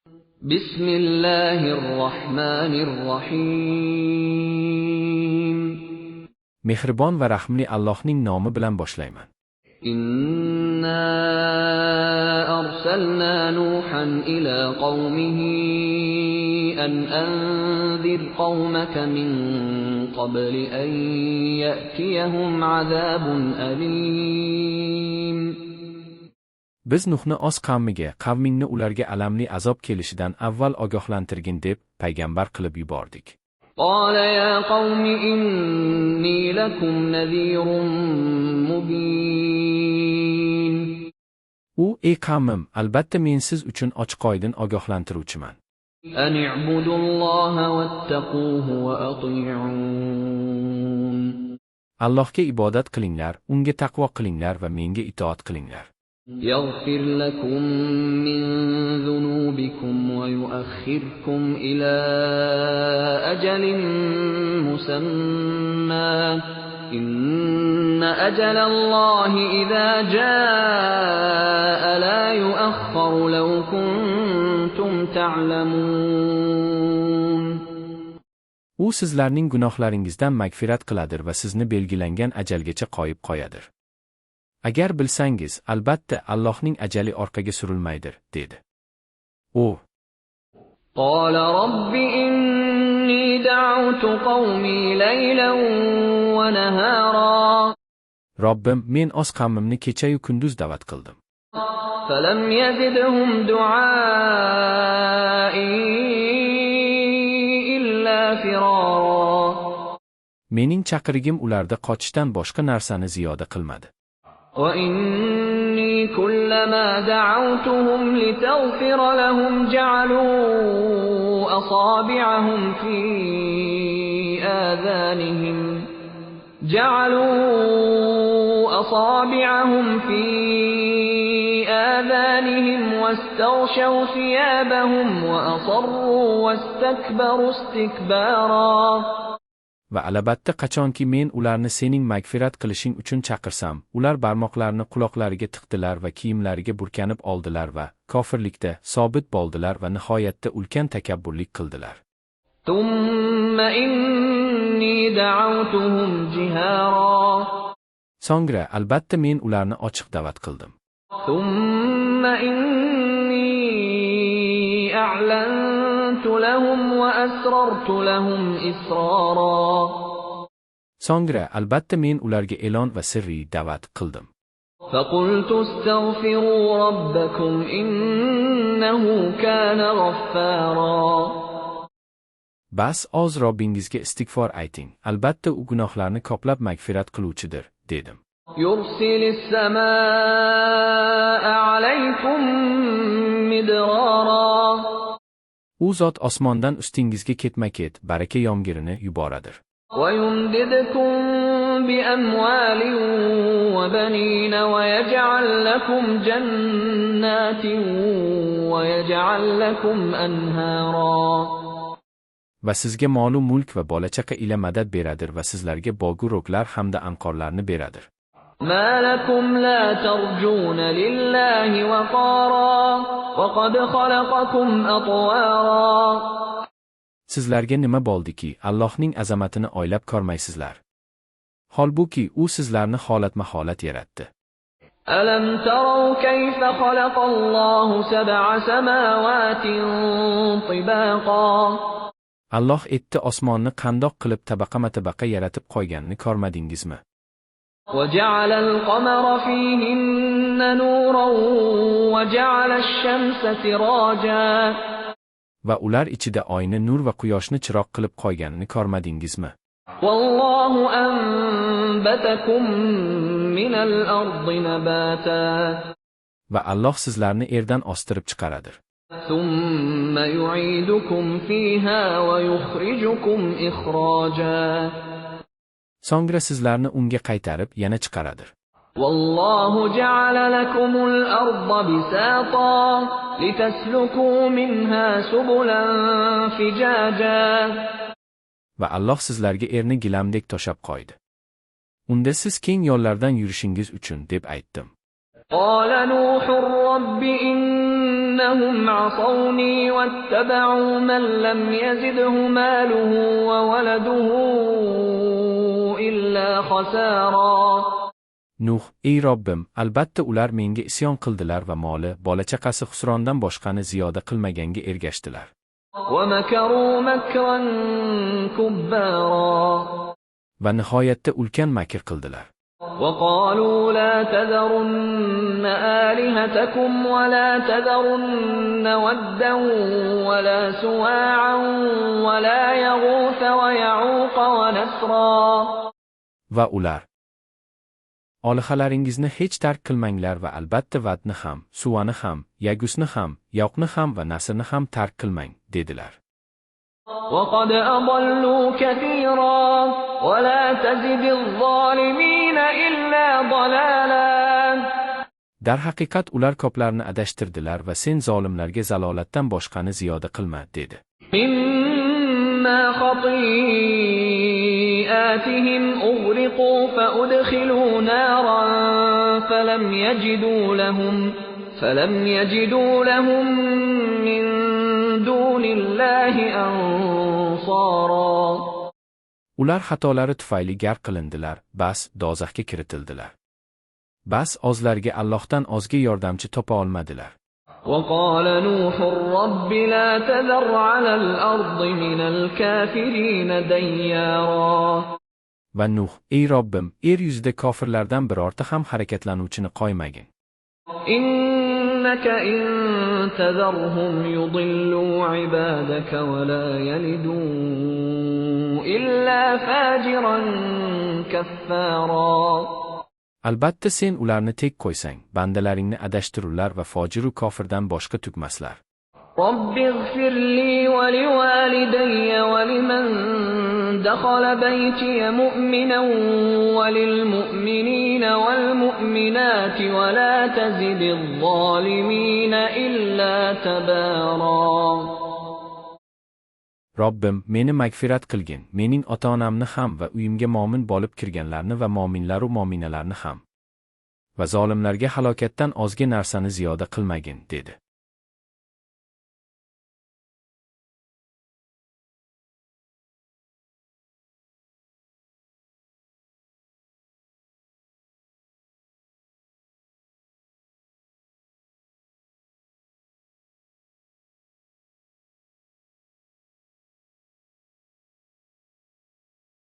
بسم الله الرحمن الرحيم. Mehribon va rahimli Allohning nomi bilan boshlayman. إنا أرسلنا نوحا إلى قومه أن أنذر قومك من قبل أن يأتيهم عذاب أليم. Biz Nuhni o'z qavmiga, qavmingni ularga alamli azob kelishidan avval ogohlantirgin deb payg'ambar qilib yubordik. قال يا قوم إني لكم نذير مبين. U, ey qavmim, albatta men siz uchun ochiq-oydin ogohlantiruvchiman. أن اعبدوا الله واتقوه وأطيعون. Allohga ibodat qilinglar, unga taqvo qilinglar va menga itoat qilinglar. يغفر لكم من ذنوبكم ويؤخركم إلى أجل مسمى إن أجل الله إذا جاء لا يؤخر لو كنتم تعلمون. U sizlarning gunohlaringizdan mag'firat qiladir va sizni belgilangan ajalgacha qo'yib qo'yadir. Agar bilsangiz, albatta Allohning ajali orqaga surilmaydir, dedi. U قال رب إني دعوت قومي ليلا ونهارا. Robbim, men o'z qavmimni kecha-yu kunduz da'vat qildim. فلم يزدهم دعائي إلا فرارا. Mening chaqirigim ularda qochishdan boshqa narsani ziyoda qilmadi. وإني كلما دعوتهم لتغفر لهم جعلوا أصابعهم في آذانهم جعلوا أصابعهم في آذانهم واستغشوا ثيابهم وأصروا واستكبروا استكبارا. Va albatta qachonki men ularni sening mag'firat qilishing uchun chaqirsam, ular barmoqlarini quloqlariga tiqdilar va kiyimlariga burkanib oldilar va kofirlikda sobit bo'ldilar va nihoyatda ulkan takabburlik qildilar. ثم إني دعوتهم جهارا. So'ngra albatta men ularni ochiq da'vat qildim. ثم إني أعلنت لهم وأسررت لهم إسرارا. So'ngra albatta men ularga e'lon va sirriy da'vat qildim. فقلت استغفروا ربكم إنه كان غفارا. Bas o'z Robbingizga istig'for ayting. Albatta u gunohlarni ko'plab mag'firat qiluvchidir, dedim. يرسل السماء عليكم مدرارا. U zot osmondan ustingizga ketma-ket baraka yomg'irini yuboradir. ويمددكم بأموال وبنين ويجعل لكم جنات ويجعل لكم أنهارا. Va sizga molu mulk va bola chaqa ila madad beradir va sizlarga bogu ro'klar hamda anqorlarni beradir. ما لكم لا ترجون لله وقارا وقد خلقكم أطوارا. Sizlarga nima bo'ldiki, Allohning azamatini oylab ko'rmaysizlar? Holbuki u sizlarni holatma-holat yaratdi. ألم تروا كيف خلق الله سبع سماوات طباقا. Alloh yetti osmonni qandoq qilib tabaqama-tabaqa yaratib qo'yganini ko'rmadingizmi? وجعل القمر فيهن نورا وجعل الشمس سراجا. Va ular ichida oyni nur va quyoshni chiroq qilib qo'yganini ko'rmadingizmi? والله أنبتكم من الأرض نباتا. Va Alloh sizlarni erdan ostirib chiqaradir. ثم يعيدكم فيها ويخرجكم إخراجا. So'ngra sizlarni unga qaytarib yana chiqaradir. والله جعل لكم الأرض بساطا لتسلكوا منها سبلا فجاجا. Va Alloh sizlarga erni gilamdek toshab qo'ydi. Unda siz keng yo'llardan yurishingiz uchun, deb aytdim. قال نوح رب إن إنهم عصوني واتبعوا من لم يزده ماله وولده إلا خسارا. Nuh, ey Robbim, albatta ular menga isyon qildilar va moli, bola-chaqasi xusrondan boshqani ziyoda qilmaganga ergashdilar. ومكروا مكرا كبارا. Va nihoyatda ulkan makr qildilar. وقالوا لا تذرن آلهتكم ولا تذرن ودا ولا سواعا ولا يغوث ويعوق ونسرا. Va ular, olihalaringizni hech tark qilmanglar va albatta Vadni ham, Suvani ham, Yagusni ham, Yoqni ham va Nasrni ham tark qilmang, dedilar. وقد أضلوا كثيرا ولا تزد الظالمين إلا ضلالا. Darhaqiqat ular ko'plarni adashtirdilar va sen zolimlarga zalolatdan boshqani ziyoda qilma, dedi. مما خطيئاتهم أغرقوا فأدخلوا نارا فلم يجدوا لهم من دون الله أنصارا. Ular xatolari tufayli garq qilindilar, bas dozaxga kiritildilar. Bas ozlarga Allohdan ozga yordamchi topa olmadilar. وقال نوح رب لا تذر على الأرض من الكافرين ديارا. Va Nuh, ey Robbim, er yuzida kofirlardan birorta ham harakatlanuvchini qo'ymagin. إنك إن تذرهم يضلوا عبادك ولا يلدوا إلا فاجرا كفارا. Albatta sen ularni tek qo'ysang, bandalaringni adashtirurlar va fojiru kofirdan boshqa tugmaslar. رب اغفر لي ولوالدي ولمن دخل بيتي مؤمنا وللمؤمنين والمؤمنات ولا تزد الظالمين إلا تبارا. Robbim, meni mag'firat qilgin, mening ota-onamni ham va uyimga mo'min bo'lib kirganlarni va mo'minlaru mo'minalarni ham. Va zolimlarga halokatdan ozga narsani ziyoda qilmagin, dedi.